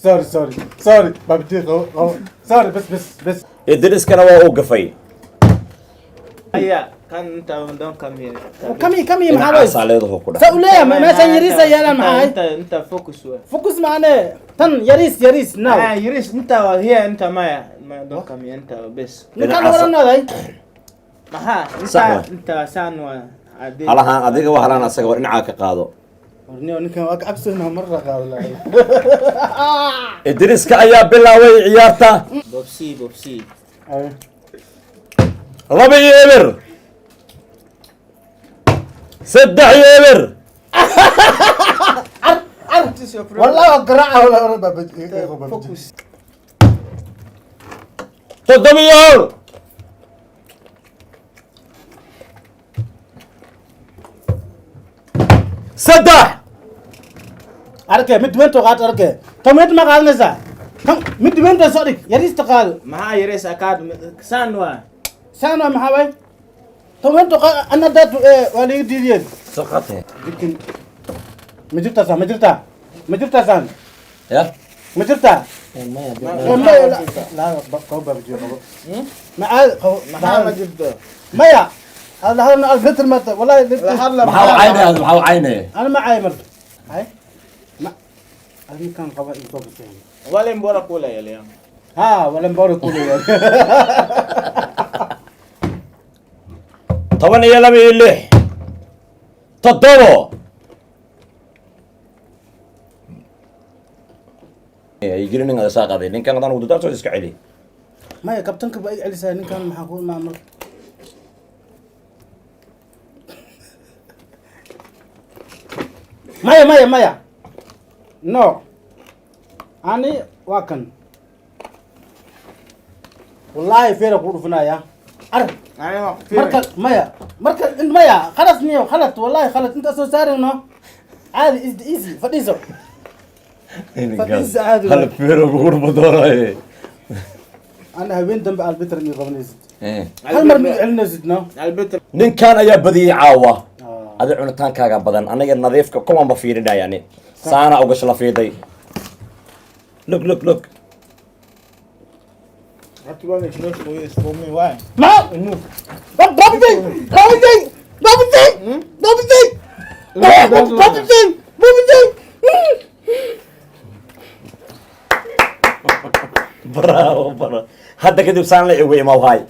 Sorry, sorry, sorry, Babaji, qabo. Sorry, bas, bas, bas. Idriskana waa uu gafay. Aya, kan inta don't come here. Kami kami maxaa waay? Dhinacaasaa leedahu ku Saa dhahay. u leeyahay meeshan yariisa yeelaan maxaa ahay? Inta focus wa. Focus maane tan yariis yariis now. Ah, yariis inta waa here, inta maya. Maya, don't come here, inta bes. Ninkaan Dhinacaas. waranaaday. Maxaa? Sax Inta waay. inta saan waa. Cadee. Halahaan adiga waa halaan asaga waa dhinacaa ka qaado. Warniyo, ninkan waa ka cabsana marra qaado lahay. Idriska ayaa bilaabay ciyaarta. Bobsi, bobsi. 2-0, 3-0. What is your problem? Wallahi waa garaaca wala wala Babaji, qabo, Babaji. Focus. 7-1. 3. Arkay mid weynta qaad, arkay tan weynta ma qaadanaysaa, tan mid weynta soo dhig, yariista qaado. Maxaa yariis akaad saan waa. Saan waa maxaa waay? Tan weynta qaad ana dad waa liiga diidiyeen. Soo qaatee. Dikin ma jirtaa saan? Ma jirtaa? Ma jirtaa saan? Ya. Ma jirtaa? Maya. Ma la qabo, Babaji, qabo. Ma caadi qabo. Maxaa ma jirto? Maya, هذا هذا البتر ما والله. La hadla. Maxaa u caynaya? Maxaa u caynaya? انا ما عايمر هاي ما هذه كان قبا يتوقف. Wale mbora kula yale yangu. ها ولا مبارك كله. 12 iyo 6, 7 ay gelinin ada saa qaaday ninkan adaan ugu dadaal iska celi. maya, kabtanka ba iga celisaa ninkan, maxaa ku imaan marka? Maya, maya, maya, no, ani waa kan wallahi feera ku dhufinaya ar. Ayo. Marka maya, marka maya, khalas niyo, khalad, wallahi khalad, inta soo saarayno caadi is easy, fadhiiso. Fadhiisa caadi. Hal feero ugu dhufo doonaaye. Ana habeen dambe albitr mi qabanaysid, hal mar mi celinaysid, no. Albert. Ninkan ayaa badiyey caawa. Adi cunitaankaaga badan, aniga nadiifka kumanba fiirinaya, yani saana uga shlafiiday. Look, look, look. That one is not for you, it's for me. Why? Ma Babajay, Babajay, Babajay, Babajay, Babajay, Babajay. Bravo, bravo. Hadda kadib saan la igu imaw hay.